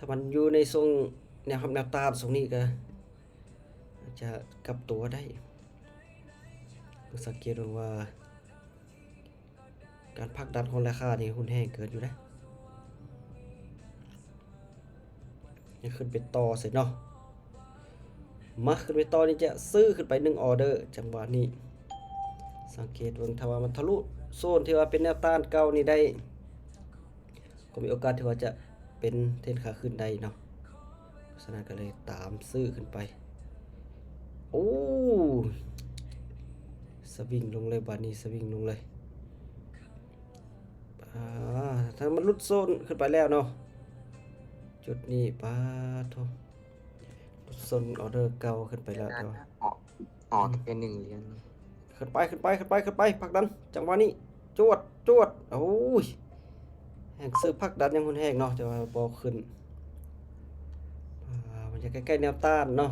ຖ້າມັນຢູ່ໃນຊ່ວງແນວຮັບແນວຕ້ານ ຊ່ວງນີ້ກໍອາດຈະກັບຕົວໄດ້. ສັງເກດເບິ່ງວ່າ ການຜັກດັນຂອງລາຄານີ້ຮຸນແຮງເກີນຢູ່ເດ້. ຍັງຂຶ້ນໄປຕໍ່ເສຍເນາະ. ມາ ຂຶ້ນໄປຕໍ່ນີ້ຈະຊື້ຂຶ້ນໄປໜຶ່ງອໍເດີ. ຈັງຫວະນີ້ສັງເກດເບິ່ງ ຖ້າວ່າມັນທະລຸໂຊນທີ່ວ່າເປັນແນວຕ້ານເກົ່ານີ້ໄດ້ ກໍມີໂອກາດທີ່ວ່າຈະເປັນເທຣນຂາຂຶ້ນໄດ້ເນາະ. ສະນັ້ນກໍເລີຍຕາມຊື້ຂຶ້ນໄປ. ໂອ້ ສະວິງລົງເລີຍ ບາດນີ້ສະວິງລົງເລີຍ. ອາ ຖ້າມັນຫຼຸດໂຊນຂຶ້ນໄປແລ້ວເນາະ ຈຸດນີ້ ປາໂທ ຫຼຸດໂຊນອໍເດີເກົ່າຂຶ້ນໄປແລ້ວ. ແຕ່ວ່າ ອອກ ອອກແຕ່ໜຶ່ງຫຼຽນ. ຂຶ້ນໄປ ຂຶ້ນໄປ ຂຶ້ນໄປ ຂຶ້ນໄປ ຜັກດັນ ຈັງຫວະນີ້ ຈວດ ຈວດ. ໂອ້ຍ ແຮງຊື້ຜັກດັນຍັງຮຸນແຮງເນາະ ແຕ່ວ່າບໍ່ຂຶ້ນ. ອາ ມັນຈະໃກ້ໆແນວຕ້ານເນາະ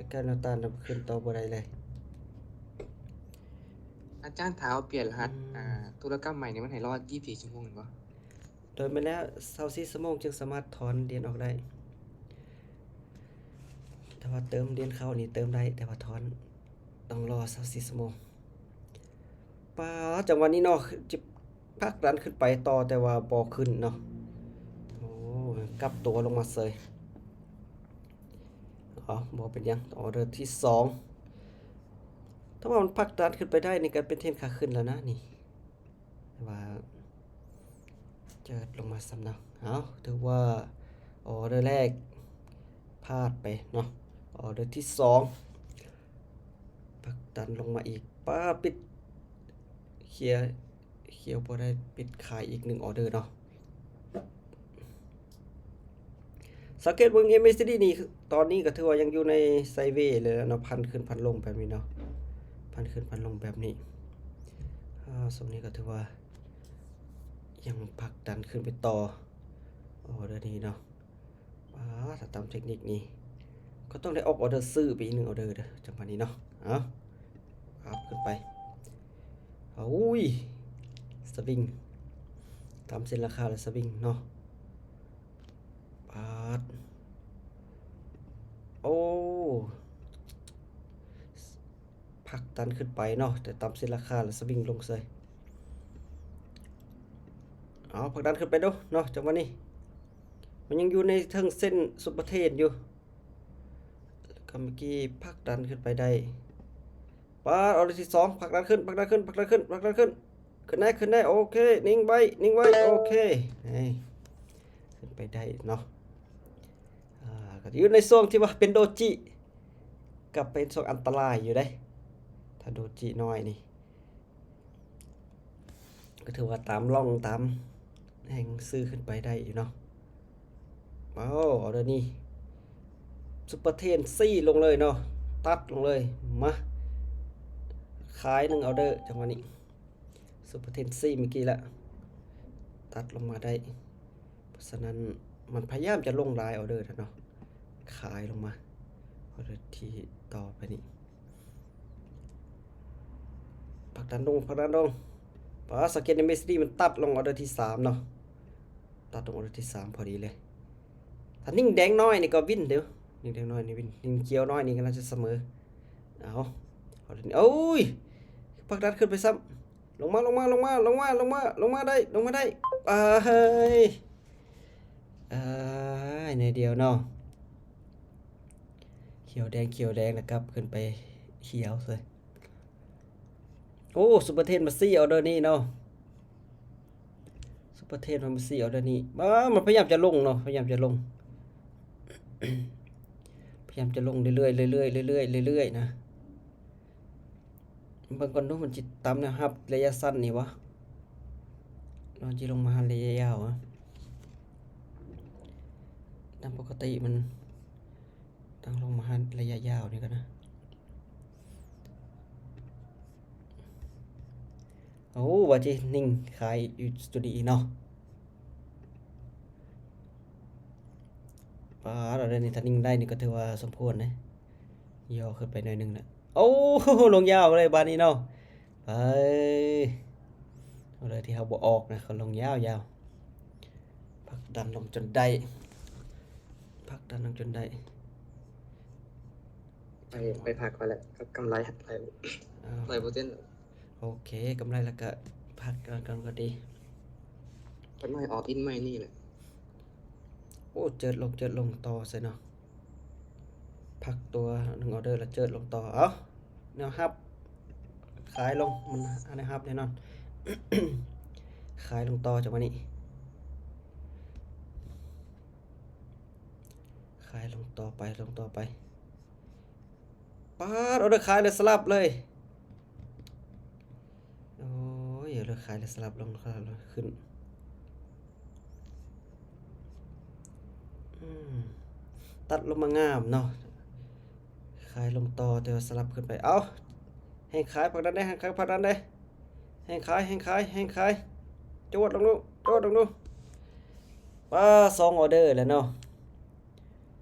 ໃກ້ໆແນວຕ້ານ ແລ້ວຂຶ້ນຕໍ່ບໍ່ໄດ້ເລີຍ. ອາຈານ ຖ້າເຮົາປ່ຽນລະຫັດ ອືມ ອ່າ ທຸລະກຳໃໝ່ນີ້ ມັນໃຫ້ລໍຊາວສີ່ຊົ່ວໂມງແມ່ນບໍ່? ໂດຍແມ່ນແລ້ວ ຊາວສີ່ຊົ່ວໂມງຈຶ່ງສາມາດຖອນຫຼຽນອອກໄດ້. ແຕ່ວ່າເຕີມຫຼຽນເຂົ້ານີ້ເຕີມໄດ້ ແຕ່ວ່າຖອນຕ້ອງລໍຊາວສີ່ຊົ່ວໂມງ. ປາ ຈັງຫວະນີ້ເນາະ ຈະຜັກດັນຂຶ້ນໄປຕໍ່ ແຕ່ວ່າບໍ່ຂຶ້ນເນາະ. ໂອ້ ກັບຕົວລົງມາເສີຍ. ເອົາ ບໍ່ເປັນຫຍັງ ອໍເດີທີສອງ. ຖ້າວ່າມັນຜັກດັນຂຶ້ນໄປໄດ້ນີ້ ກໍເປັນເທຣນຂາຂຶ້ນແລ້ວນະນີ້. ແຕ່ວ່າເຈີດລົງມາຊ້ຳເນາະ. ເອົາ ຖືວ່າອໍເດີແລກພາດໄປເນາະ. ອໍເດີທີສອງ ຜັກດັນລົງມາອີກ. ປາ ປິດ ເຄຍ ຂຽວບໍ່ໄດ້ ປິດຂາຍອີກໜຶ່ງອໍເດີເນາະ. ສັງເກດເບິ່ງ ເອັມເອຊີດີ ນີ້ ຕອນນີ້ກໍຖືວ່າຍັງຢູ່ໃນໄຊເວເລີຍເນາະ ພັນຂຶ້ນພັນລົງແບບນີ້ເນາະ ພັນຂຶ້ນພັນລົງແບບນີ້. ອາ ຊ່ວງນີ້ກໍຖືວ່າຍັງຜັກດັນຂຶ້ນໄປຕໍ່ອໍເດີນີ້ເນາະ. ອາ ຖ້າຕາມເທັກນິກນີ້ ກໍຕ້ອງໄດ້ອອກອໍເດີຊື້ໄປອີກໜຶ່ງອໍເດີເດີ ຈັງຫວະນີ້ເນາະ. ເອົາ ອັບຂຶ້ນໄປ. ໂອ້ຍ ສະວິງ ຕາມເສັ້ນລາຄາແລ້ວສະວິງເນາະ. ປາດ ໂອ້ ຜັກດັນຂຶ້ນໄປເນາະ ແຕ່ຕາມເສັ້ນລາຄາແລ້ວສະວິງລົງເສີຍ. ເອົາ ຜັກດັນຂຶ້ນໄປດູເນາະ ຈັງຫວະນີ້ ມັນຍັງຢູ່ໃນເທິງເສັ້ນຊຸບເປີເທຣນຢູ່. ແລ້ວກໍເມື່ອກີ້ຜັກດັນຂຶ້ນໄປໄດ້. ປາດ ອໍເດີທີສອງ ຜັກດັນຂຶ້ນ ຜັກດັນຂຶ້ນ ຜັກດັນຂຶ້ນ ຜັກດັນຂຶ້ນ ຂຶ້ນແນ່ ຂຶ້ນແນ່. ໂອເຄ ນິ່ງໄວ້ ນິ່ງໄວ້. ໂອເຄ ນີ້ ຂຶ້ນໄປໄດ້ເນາະ. ອາ ກໍຢູ່ໃນຊ່ວງທີ່ວ່າເປັນໂດຈິ ກໍເປັນຊ່ວງອັນຕະລາຍຢູ່ເດ້ ຖ້າໂດຈິນ້ອຍນີ້ ກໍຖືວ່າຕາມຮ່ອງຕາມແຮງຊື້ຂຶ້ນໄປໄດ້ຢູ່ເນາະ. ເອົາ ອໍເດີນີ້ ຊຸບເປີເທຣນຊີ້ລົງເລີຍເນາະ ຕັດລົງເລີຍ. ມາ ຂາຍໜຶ່ງອໍເດີ ຈັງຫວະນີ້ ຊຸບເປີເທຣນຊີ້ເມື່ອກີ້ລະ ຕັດລົງມາໄດ້. ເພາະສະນັ້ນມັນພະຍາຍາມຈະລົງຫຼາຍອໍເດີແລ້ວເນາະ ຂາຍລົງມາ. ອໍເດີທີ່ຕໍ່ໄປນີ້ ຜັກດັນລົງ ຜັກດັນລົງ. ປາ ສະເກັດ ເອັມເອສດີ ມັນຕັດລົງອໍເດີທີສາມເນາະ ຕັດລົງອໍເດີທີສາມພໍດີເລີຍ. ຖ້ານິ່ງແດງນ້ອຍນີ້ກໍວິນເດີ ນິ່ງແດງນ້ອຍນີ້ວິນ ນິ່ງຂຽວນ້ອຍນີ້ກໍໜ້າຈະສະເໝີ. ເອົາ ອໍເດີນີ້ ໂອ້ຍ ຜັກດັນຂຶ້ນໄປຊ້ຳ. ລົງມາ ລົງມາ ລົງມາ ລົງມາ ລົງມາ ລົງມາໄດ້ ລົງມາໄດ້. ອ້າຍ ອ້າຍ ໜ້ອຍດຽວເນາະ ຂຽວແດງ ຂຽວແດງ ແລ້ວກັບຂຶ້ນໄປຂຽວເສີຍ. ໂອ້ ຊຸບເປີເທຣນມາຊີ້ອໍເດີນີ້ເນາະ ຊຸບເປີເທຣນມາຊີ້ອໍເດີນີ້. ມາ ມັນພະຍາຍາມຈະລົງເນາະ ພະຍາຍາມຈະລົງ ພະຍາຍາມຈະລົງເລື້ອຍໆ ເລື້ອຍໆ ເລື້ອຍໆ ເລື້ອຍໆ ນະ. ເບິ່ງກ່ອນດູ ມັນຊິຕາມແນວຮັບໄລຍະສັ້ນນີ້ບໍ່ ຫຼືຊິລົງມາໄລຍະຍາວ? ຕາມປົກກະຕິມັນຕ້ອງລົງມາໄລຍະຍາວນີ້ກ່ອນນະ. ໂອ້ ວ່າຊິນິ່ງຂາຍຢູ່ຈຸດນີ້ອີກເນາະ. ປາດ ເອົາເດີນີ້ ຖ້ານິ່ງໄດ້ນີ້ກໍຖືວ່າສົມຄວນເດ້ ຍໍຂຶ້ນໄປໜ້ອຍໜຶ່ງແລ້ວ. ໂອ້ ລົງຍາວເລີຍບາດນີ້ເນາະ. ໄປ ເອົາເດີທີ່ເຮົາບໍ່ອອກນະ ກໍລົງຍາວໆ. ພັກ ດັນລົງຈົນໄດ້ ຜັກດັນລົງຈົນໄດ້. ໄປ ໄປພັກກ່ອນແຫຼະ ກຳໄລໄປ ໄປບໍ່ເຕັນ. ໂອເຄ ກຳໄລແລ້ວກະພັກກ່ອນ ກ່ອນກໍດີ. ພັກໃໝ່ອອກອິນໃໝ່ນີ້ແຫຼະ. ໂອ້ ເຈີດລົງ ເຈີດລົງຕໍ່ໃສ່ເນາະ. ພັກຕົວໜຶ່ງອອເດີແລ້ວເຈີດລົງຕໍ່. ເອົາ ແນວຮັບ ຂາຍລົງ ມັນ ອັນແນວຮັບແນ່ນອນ. ຂາຍລົງຕໍ່ຈັງຫວະນີ້ ຂາຍລົງຕໍ່ໄປ ລົງຕໍ່ໄປ. ປາດ ອອເດີຂາຍເລີຍ ສະຫຼັບເລີຍ. ໂອ້ຍ ເລີຍຂາຍ ເລີຍສະຫຼັບລົງ ສະຫຼັບລົງ ຂຶ້ນ. ອືມ ຕັດລົງມາງາມເນາະ ຂາຍລົງຕໍ່ ແຕ່ວ່າສະຫຼັບຂຶ້ນໄປ. ເອົາ ແຮງຂາຍ ພັກດັນໄດ້ ແຮງຂາຍ ພັກດັນໄດ້ ແຮງຂາຍ ແຮງຂາຍ ແຮງຂາຍ. ຈວດລົງດູ ຈວດລົງດູ. ປາ ສອງອອເດີແລ້ວເນາະ.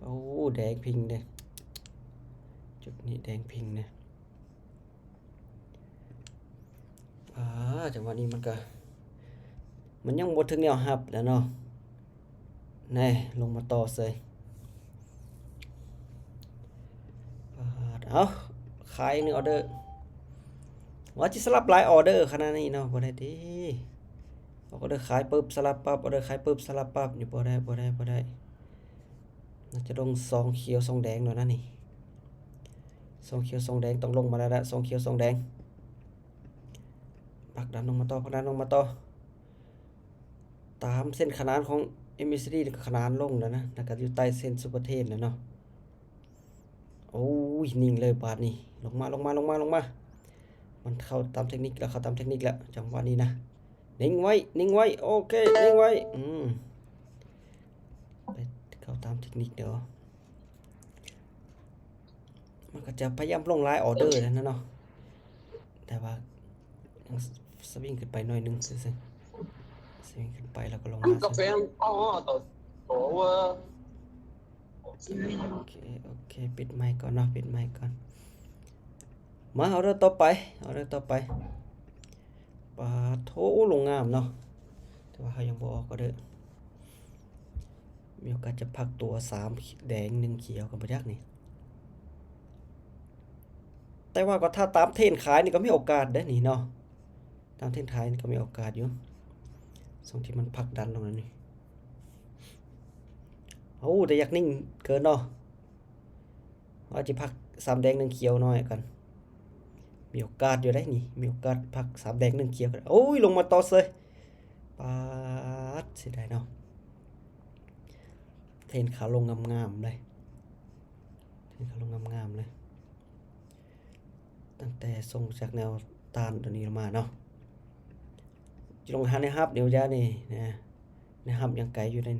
ໂອ້ ແດງພິງເດ້ ຈຸດນີ້ແດງພິງເດ້. ອາ ຈັງຫວະນີ້ມັນກະ ມັນຍັງບໍ່ເຖິງແນວຮັບນະເນາະ. ແນ່ ລົງມາຕໍ່ເສີຍ. ປາດ ເອົາ ຂາຍອີກໜຶ່ງອອເດີ. ວ່າຊິສະຫຼັບຫຼາຍອອເດີຂະໜາດນີ້ເນາະ ບໍ່ໄດ້ຕິ. ອອເດີຂາຍປຶບ ສະຫຼັບປັບ ອອເດີຂາຍປຶບ ສະຫຼັບປັບ ນີ້ບໍ່ໄດ້ ບໍ່ໄດ້ ບໍ່ໄດ້. ໜ້າຈະລົງສອງຂຽວສອງແດງແລ້ວນະນີ້ ສອງຂຽວສອງແດງ ຕ້ອງລົງມາແລ້ວລະ ສອງຂຽວສອງແດງ. ຜັກດັນລົງມາຕໍ່ ຜັກດັນລົງມາຕໍ່ ຕາມເສັ້ນຂະໜານຂອງເອັມເອສດີ ຂະໜານລົງແລ້ວນະ ແລ້ວກະຢູ່ໃຕ້ເສັ້ນຊຸບເປີເທຣນແລ້ວເນາະ. ໂອ້ຍ ນິ່ງເລີຍບາດນີ້. ລົງມາ ລົງມາ ລົງມາ ລົງມາ. ມັນເຂົ້າຕາມເທັກນິກແລ້ວ ເຂົ້າຕາມເທັກນິກແລ້ວ ຈັງຫວະນີ້ນະ. ນິ່ງໄວ້ ນິ່ງໄວ້ ໂອເຄ ນິ່ງໄວ້. ອືມ ໄປເຂົ້າຕາມເທັກນິກເດີ. ມັນກໍຈະພະຍາຍາມລົງຫຼາຍອອເດີນັ້ນນະເນາະ ແຕ່ວ່າຍັງສະວິງຂຶ້ນໄປໜ້ອຍໜຶ່ງຊື່ໆ ສະວິງຂຶ້ນໄປແລ້ວກໍລົງມາ. ກາແຟ ອໍ ຕໍ່ ໂອເວີ. ໂອເຄ ໂອເຄ ປິດໄມຄ໌ກ່ອນເນາະ ປິດໄມຄ໌ກ່ອນ. ມາ ອອເດີຕໍ່ໄປ ອອເດີຕໍ່ໄປ. ປາໂທ ລົງງາມເນາະ ແຕ່ວ່າເຮົາຍັງບໍ່ອອກອອເດີ. ມີໂອກາດຈະພັກຕົວສາມແດງໜຶ່ງຂຽວກັນບໍ່ຈັກນີ້ ແຕ່ວ່າກໍຖ້າຕາມເທຣນຂາຍນີ້ກໍມີໂອກາດເດ້ນີ້ເນາະ ຕາມເທຣນຂາຍນີ້ກໍມີໂອກາດຢູ່ ຊ່ວງທີ່ມັນຜັກດັນລົງແລ້ວນີ້. ໂອ້ ແຕ່ຢາກນິ່ງເກີນເນາະ. ວ່າຊິພັກສາມແດງໜຶ່ງຂຽວໜ້ອຍກ່ອນ ມີໂອກາດຢູ່ເດ້ນີ້ ມີໂອກາດພັກສາມແດງໜຶ່ງຂຽວ. ໂອ້ຍ ລົງມາຕໍ່ເສີຍ ປາດ ເສຍດາຍເນາະ. ເທຣນຂາລົງງາມໆເລີຍ ເທຣນຂາລົງງາມໆເລີຍ ຕັ້ງແຕ່ສົ່ງຈາກແນວຕ້ານຕົວນີ້ລົງມາເນາະ. ຊິລົງຫາແນວຮັບແນວຢານີ້ນະ ແນວຮັບຍັງໄກຢູ່ເດ້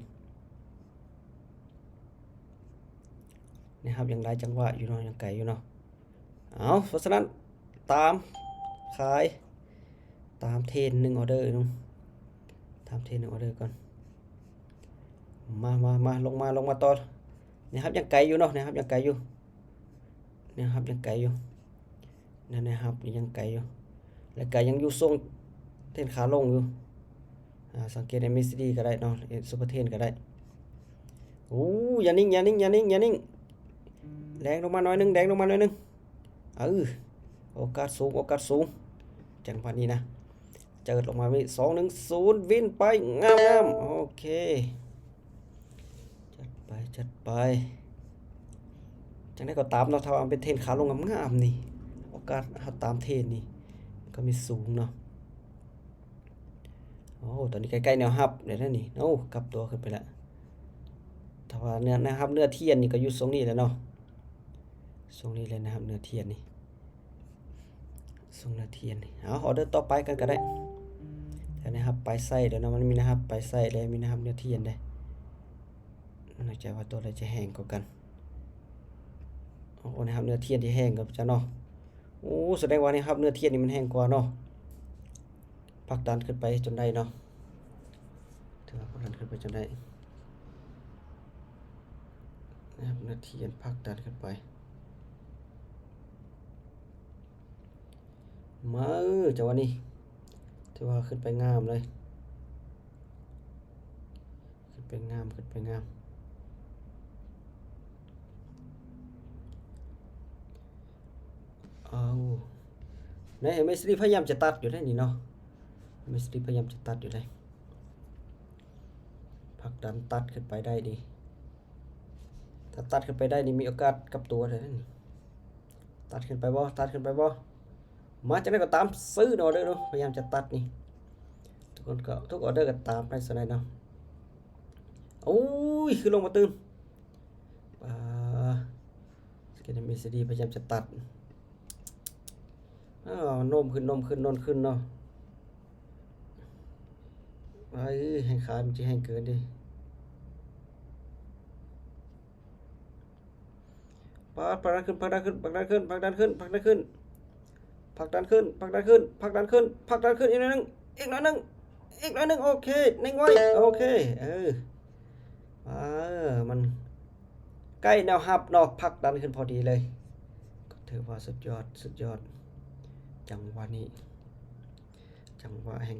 ແນວຮັບຍັງຫຼາຍຈັງຫວະຢູ່ເນາະ ຍັງໄກຢູ່ເນາະ. ເອົາ ເພາະສະນັ້ນຕາມຂາຍ ຕາມເທຣນໜຶ່ງອອເດີໜຶ່ງ ຕາມເທຣນໜຶ່ງອອເດີກ່ອນ. ມາ ມາ ມາ ລົງມາ ລົງມາຕໍ່. ແນວຮັບຍັງໄກຢູ່ເນາະ ແນວຮັບຍັງໄກຢູ່ ແນວຮັບຍັງໄກຢູ່ ແນວ ແນວຮັບນີ້ຍັງໄກຢູ່ ແລ້ວກະຍັງຢູ່ຊ່ວງເທຣນຂາລົງຢູ່. ອາ ສັງເກດເອັມເອສດີກໍໄດ້ເນາະ ເອັມ ຊຸບເປີເທຣນກໍໄດ້. ໂອ້ ຢ່ານິ່ງ ຢ່ານິ່ງ ຢ່ານິ່ງ ຢ່ານິ່ງ ແລງລົງມາໜ້ອຍໜຶ່ງ ແລງລົງມາໜ້ອຍໜຶ່ງ. ເອີ ໂອກາດສູງ ໂອກາດສູງ ຈັງຫວະນີ້ນະ. ເຈີດລົງມາມີ ສອງ ໜຶ່ງ ສູນ ວິນໄປ ງາມໆ. ໂອເຄ ຈັດໄປ ຈັດໄປ. ຈັ່ງໃດກໍຕາມເນາະ ຖ້າວ່າມັນເປັນເທຣນຂາລົງງາມໆນີ້ ໂອກາດເຮົາຕາມເທຣນນີ້ກໍມີສູງເນາະ. ໂອ້ ຕອນນີ້ໃກ້ໆແນວຮັບແລ້ວນະນີ້. ໂອ້ ກັບຕົວຂຶ້ນໄປລະ. ຖ້າວ່າເນື້ອ ແນວຮັບເນື້ອທຽນນີ້ກໍຢູ່ຊົງນີ້ແຫຼະເນາະ ຊົງນີ້ແຫຼະ ແນວຮັບເນື້ອທຽນນີ້. ສົ່ງແນວທຽນນີ້ ເອົາ ອອເດີຕໍ່ໄປກັນກໍໄດ້. ແລ້ວແນວຮັບປາຍໄຊເດ້ເນາະ ມັນມີແນວຮັບປາຍໄຊ ແລະ ມີແນວຮັບແນວທຽນເດ້. ໜ້າຈະວ່າຕົວໃດຈະແຮງກວ່າກັນ. ໂອ້ ແນວຮັບແນວທຽນທີ່ແຮງກວ່າເຈົ້າເນາະ. ໂອ້ ສະແດງວ່າແນວຮັບແນວທຽນນີ້ມັນແຮງກວ່າເນາະ. ຜັກດັນຂຶ້ນໄປຈົນໄດ້ເນາະ. ຖືວ່າຜັກດັນຂຶ້ນໄປຈົນໄດ້. ແນວຮັບແນວທຽນຜັກດັນຂຶ້ນໄປ. ມາ ເອີ ຈັງຫວະນີ້ຖືວ່າຂຶ້ນໄປງາມເລີຍ ຂຶ້ນໄປ ໄປງາມ ຂຶ້ນໄປງາມ. ເອົາ ໃນ ເອັມເອສດີ ພະຍາຍາມຈະຕັດຢູ່ເດ້ນີ້ເນາະ, ເອັມເອສດີ ພະຍາຍາມຈະຕັດຢູ່ເດ້. ຜັກດັນຕັດຂຶ້ນໄປໄດ້ນີ້ ຖ້າຕັດຂຶ້ນໄປໄດ້ນີ້ ມີໂອກາດກັບຕົວໄດ້ນີ້. ຕັດຂຶ້ນໄປບໍ່? ຕັດຂຶ້ນໄປບໍ່? ມາຈັ່ງໃດກໍຕາມ ຊື້ເນາະເດີເນາະ. ພະຍາຍາມຈະຕັດນີ້ ທຸກຄົນກໍ ທຸກອອເດີກໍຕາມໄປຊັ້ນໃດເນາະ. ໂອ້ຍ ຄືລົງມາຕື່ມ. ປາ ສະເກັດ ເອັມເອສດີ ພະຍາຍາມຈະຕັດ. ອ້າວ ໂນ້ມຂຶ້ນ ໂນ້ມຂຶ້ນ ໂນ້ມຂຶ້ນເນາະ. ໄອ້ ແຮງຂາຍມັນຊິແຮງເກີນເດ້. ປາດ ຜັກດັນຂຶ້ນ ຜັກດັນຂຶ້ນ ຜັກດັນຂຶ້ນ ຜັກດັນຂຶ້ນ ຜັກດັນຂຶ້ນ ຜັກດັນຂຶ້ນ ຜັກດັນຂຶ້ນ ຜັກດັນຂຶ້ນ ຜັກດັນຂຶ້ນ ອີກໜ້ອຍໜຶ່ງ ອີກໜ້ອຍໜຶ່ງ ອີກໜ້ອຍໜຶ່ງ. ໂອເຄ ເໜັງໄວ້. ໂອເຄ ເອີ ເອີ ມັນໃກ້ແນວຮັບເນາະ, ຜັກດັນຂຶ້ນພໍດີເລີຍ. ກໍຖືວ່າສຸດຍອດ ສຸດຍອດ. ຈັງຫວະນີ້ ຈັງຫວະແຮງ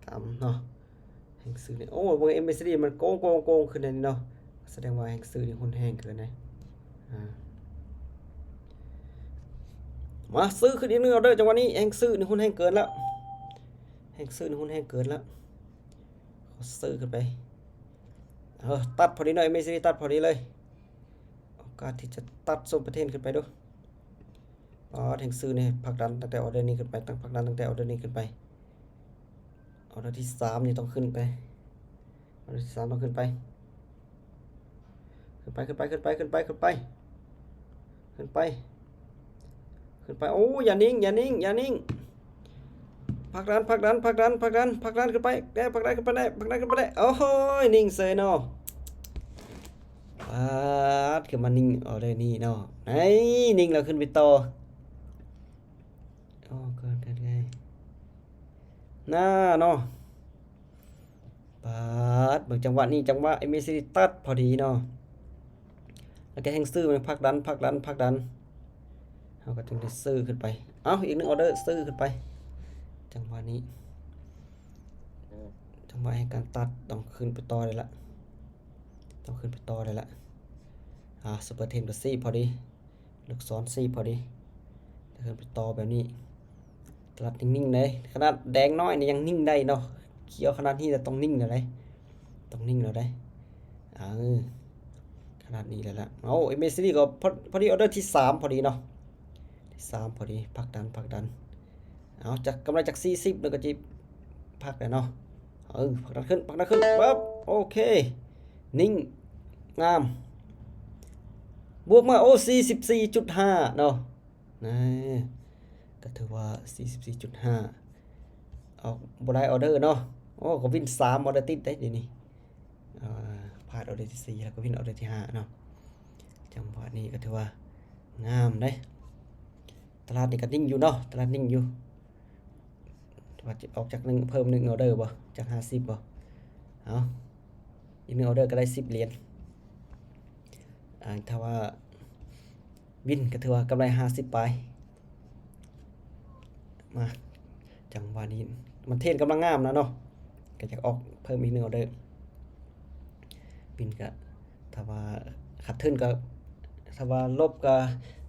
ຕາມເນາະ. ແຮງຊື້ນີ້ ໂອ້ ເບິ່ງ ເອັມເອສດີ ມັນໂກງໆໆຂຶ້ນແນວນີ້ເນາະ, ສະແດງວ່າແຮງຊື້ນີ້ຮຸນແຮງເກີນໄດ໋. ອາ ມາຊື້ຂຶ້ນອີກໜຶ່ງເອົາເດີ. ຈັງຫວະນີ້ແຮງຊື້ນີ້ຮຸນແຮງເກີນແລ້ວ, ແຮງຊື້ນີ້ຮຸນແຮງເກີນແລ້ວ. ຂໍຊື້ຂຶ້ນໄປ. ເອີ ຕັດພໍດີເນາະ, ເອັມເອສດີ ຕັດພໍດີເລີຍ. ໂອກາດທີ່ຈະຕັດ Super Trend ຂຶ້ນໄປດູ. ອໍ ແຮງຊື້ນີ້ ຜັກດັນຕັ້ງແຕ່ອອເດີນີ້ຂຶ້ນໄປ, ຕັ້ງ ຜັກດັນຕັ້ງແຕ່ອອເດີນີ້ຂຶ້ນໄປ. ອອເດີທີສາມນີ້ຕ້ອງຂຶ້ນໄປ, ອອເດີທີສາມຕ້ອງຂຶ້ນໄປ. ຂຶ້ນໄປ ຂຶ້ນໄປ ຂຶ້ນໄປ ຂຶ້ນໄປ ຂຶ້ນໄປ. ໂອ້ ຢ່ານິ່ງ ຢ່ານິ່ງ ຢ່ານິ່ງ. ຜັກດັນ ຜັກດັນ ຜັກດັນ ຜັກດັນ ຜັກດັນຂຶ້ນໄປແດ່, ຜັກດັນຂຶ້ນໄປແດ່, ຜັກດັນຂຶ້ນໄປແດ່. ໂອ້ໂຫ ນິ່ງເສີຍເນາະ. ປາດ ຄືມານິ່ງເອົາເລີຍນີ້ເນາະ. ໄອ້ ນິ່ງແລ້ວຂຶ້ນໄປຕໍ່. ອໍ ເກີນ ເກີນໄປໜ້າເນາະ. ປາດ ເບິ່ງຈັງຫວະນີ້ ຈັງຫວະ ເອັມເອສດີ ຕັດພໍດີເນາະ, ແລ້ວກໍແຮງຊື້ມັນຜັກດັນ ຜັກດັນ ຜັກດັນ, ເຮົາກໍຈຶ່ງໄດ້ຊື້ຂຶ້ນໄປ. ເອົ້າ ອີກໜຶ່ງອອເດີ ຊື້ຂຶ້ນໄປ. ຈັງຫວະນີ້ ຈັງຫວະແຫ່ງການຕັດ ຕ້ອງຂຶ້ນໄປຕໍ່ແລ້ວລະ, ຕ້ອງຂຶ້ນໄປຕໍ່ແລ້ວລະ. ອາ Super Trend ກໍຊີ້ພໍດີ. ລູກສອນຊີ້ພໍດີ, ແລ້ວຂຶ້ນໄປຕໍ່ແບບນີ້. ຕະຫຼາດນິ່ງໆເດ້, ຂະໜາດແດງນ້ອຍນີ້ຍັງນິ່ງໄດ້ເນາະ, ຂຽວຂະໜາດນີ້ແລ້ວຕ້ອງນິ່ງແລ້ວເດ້, ຕ້ອງນິ່ງແລ້ວເດ້. ເອີ ຂະໜາດນີ້ແລ້ວລະ. ເອົາ ເອັມເອສດີ ກໍພໍ ພໍດີ ອອເດີທີສາມພໍດີເນາະ, ທີສາມພໍດີ. ຜັກດັນ ຜັກດັນ. ເອົາ ຈັກກຳໄລຈັກສີ່ສິບ ແລ້ວກໍຊິພັກແລ້ວເນາະ. ເອີ ຜັກດັນຂຶ້ນ ຜັກດັນຂຶ້ນ ປັບ ໂອເຄ ນິ່ງ ງາມ ບວກມາ ໂອ້ ສີ່ສິບສີ່ຈຸດຫ້າເນາະ. ນະ ກໍຖືວ່າ ສີ່ສິບສີ່ຈຸດຫ້າ ອອກບໍ່ຫຼາຍອອເດີເນາະ. ໂອ້ ກໍວິນສາມອອເດີຕິດເດ້ດຽວນີ້. ອ່າ ພາດອອເດີທີສີ່ ແລ້ວກໍວິນອອເດີທີຫ້າເນາະ. ຈັງຫວະນີ້ກໍຖືວ່າງາມເດ້. ຕະຫຼາດນີ້ກໍນິ່ງຢູ່ເນາະ, ຕະຫຼາດນິ່ງຢູ່. ວ່າຈະອອກຈັກໜຶ່ງ ເພີ່ມໜຶ່ງອອເດີບໍ່? ຈັກຫ້າສິບບໍ່? ເອົາ ອີກໜຶ່ງອອເດີກໍໄດ້ສິບຫຼຽນ. ອ່າ ຖ້າວ່າວິນກໍຖືວ່າກຳໄລຫ້າສິບປາຍ. ມາ ຈັງຫວະນີ້ມັນເທຣນກຳລັງງາມນະເນາະ, ກໍຢາກອອກເພີ່ມອີກໜຶ່ງອອເດີ. ວິນກໍ ຖ້າວ່າຂາດທຶນກໍ ຖ້າວ່າລົບກໍ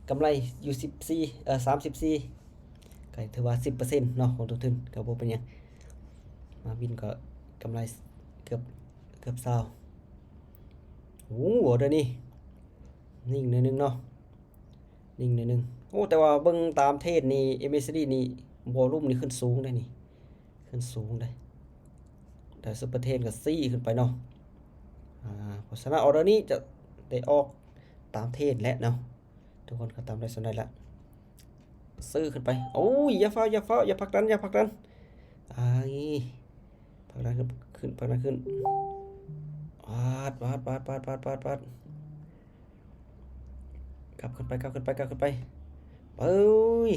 ກຳໄລຢູ່ສິບສີ່ ເອີ ສາມສິບສີ່ ກໍຖືວ່າສິບເປີເຊັນເນາະ ຂອງຕົ້ນທຶນ ກໍບໍ່ເປັນຫຍັງ. ມາວິນກໍກຳໄລເກືອບ ເກືອບຊາວ. ໂອ້ ເດີນີ້ນິ່ງໜ້ອຍໜຶ່ງເນາະ, ນິ່ງໜ້ອຍໜຶ່ງ. ໂອ້ ແຕ່ວ່າເບິ່ງຕາມເທຣນນີ້ ເອັມເອສດີ ນີ້ ວໍລຸ່ມນີ້ຂຶ້ນສູງເດ້ນີ້, ຂຶ້ນສູງເດ້. ແຕ່ Super Trend ກໍຊີ້ຂຶ້ນໄປເນາະ. ອ່າ ເພາະສະນັ້ນ ອອເດີນີ້ຈະໄດ້ອອກຕາມເທຣນແຫຼະເນາະ. ທຸກຄົນກໍຕາມໄດ້ສ່ຳໃດລະ. ຊື້ຂຶ້ນໄປ. ໂອ້ຍ ຢ່າຟ້າວ ຢ່າຟ້າວ ຢ່າຜັກດັນ ຢ່າຜັກດັນ. ອ້າຍ ຜັກດັນຂຶ້ນ ຂຶ້ນ ຜັກດັນຂຶ້ນ. ປາດ ປາດ ປາດ ກັບຂຶ້ນໄປ ກັບຂຶ້ນໄປ ກັບຂຶ້ນໄປ. ເອີຍ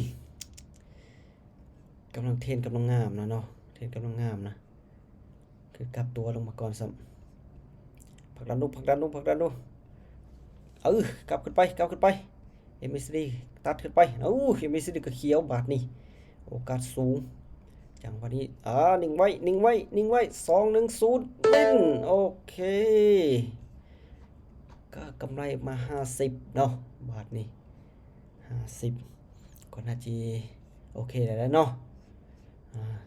ກຳລັງເທຣນກຳລັງງາມນະເນາະ, ເທຣນກຳລັງງາມນະ. ຄືກັບຕົວລົງມາກ່ອນຊ້ຳ. ຜັກດັນດູ ຜັກດັນດູ ຜັກດັນດູ. ເອີ ກັບຂຶ້ນໄປ ກັບຂຶ້ນໄປ. ເອັມເອສດີ ຕັດຂຶ້ນໄປ. ໂອ້ ເອັມເອສດີ ກໍຂຽວບາດນີ້. ໂອກາດສູງ ຈັງຫວະນີ້ ອ່າ ນິ່ງໄວ້ ນິ່ງໄວ້ ນິ່ງໄວ້ ສອງ ໜຶ່ງ ສູນ ເປັນ ໂອເຄ ກໍກຳໄລມາຫ້າສິບເນາະ ບາດນີ້ຫ້າສິບ ກໍໜ້າຈະໂອເຄແລ້ວເນາະ ອ່າ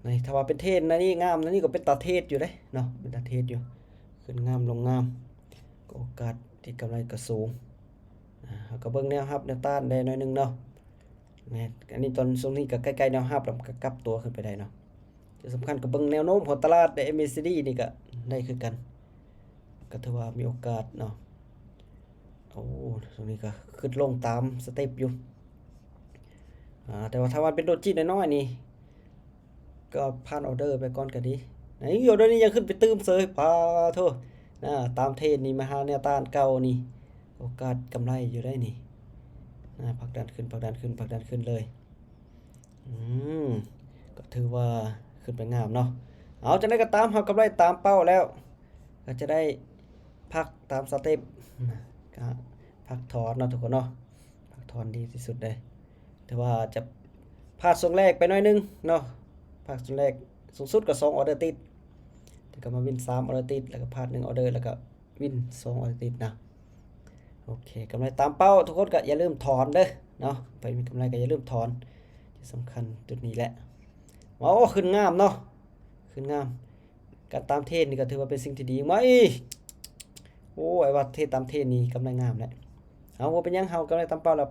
ໃນ ຖ້າວ່າເປັນເທຣນໃນນີ້ ງາມໃນນີ້ກໍເປັນຕາເທຣດຢູ່ເດ້ເນາະ ເປັນຕາເທຣດຢູ່ ຂຶ້ນງາມລົງງາມ ກໍໂອກາດທີ່ກຳໄລກໍສູງ ອ່າ ເຮົາກໍເບິ່ງແນວຮັບແນວຕ້ານໄດ້ໜ້ອຍໜຶ່ງເນາະ ແມ່ນ ອັນນີ້ຕອນຊ່ວງນີ້ກໍໃກ້ໆແນວຮັບ ແລ້ວມັນກໍກັບຕົວຂຶ້ນໄປໄດ້ເນາະ ທີ່ສຳຄັນກໍເບິ່ງແນວໂນ້ມຂອງຕະຫຼາດ ເອເອັມ ເອ ຊີ ດີ ນີ້ກໍໄດ້ຄືກັນ ກໍຖືວ່າມີໂອກາດເນາະ ໂອ້ ຊ່ວງນີ້ກໍຂຶ້ນລົງຕາມສະເຕັບຢູ່ ອ່າ ແຕ່ວ່າຖ້າວ່າເປັນໂດຈິນ້ອຍໆນີ້ ກໍຜ່ານອໍເດີໄປກ່ອນກໍດີ ນີ້ ອໍເດີນີ້ຍັງຂຶ້ນໄປຕື່ມເສີຍ ປາໂທ ນະ ຕາມເທຣນນີ້ ມາຫາແນວຕ້ານເກົ່ານີ້ ໂອກາດກຳໄລຢູ່ໄດ໋ນີ້ ນະ ຜັກດັນຂຶ້ນ ຜັກດັນຂຶ້ນ ຜັກດັນຂຶ້ນເລີຍ ອືມ ກໍຖືວ່າຂຶ້ນໄປງາມເນາະ ເອົາ ຈັ່ງໃດກໍຕາມ ເຮົາກຳໄລຕາມເປົ້າແລ້ວ ກໍຈະໄດ້ພັກຕາມສະເຕັບ ນະ ກໍພັກຖອນເນາະທຸກຄົນເນາະ ພັກຖອນດີທີ່ສຸດເດ້ ຖືວ່າຈະພາດຊ່ວງແລກໄປໜ້ອຍໜຶ່ງເນາະ ພາດຊ່ວງແລກ ສູງສຸດກໍສອງອໍເດີຕິດ ແຕ່ກໍມາວິນສາມອໍເດີຕິດ ແລ້ວກໍພາດໜຶ່ງອໍເດີ ແລ້ວກໍວິນສອງອໍເດີຕິດນະ ໂອເຄ ກຳໄລຕາມເປົ້າ ທຸກຄົນກໍຢ່າລືມຖອນເດີເນາະ ໃຜມີກຳໄລກໍຢ່າລືມຖອນ ທີ່ສຳຄັນຈຸດນີ້ແຫຼະ ວ້າວ ຂຶ້ນງາມເນາະ ຂຶ້ນງາມ ການຕາມເທຣນນີ້ກໍຖືວ່າເປັນສິ່ງທີ່ດີ ມາອີກ ໂອ້ ອ້າຍວ່າເທຣນຕາມເທຣນນີ້ກຳໄລງາມແຫຼະ ເອົາ ບໍ່ເປັນຫຍັງ ເຮົາກຳໄລຕາມເປົ້າແລ້ວ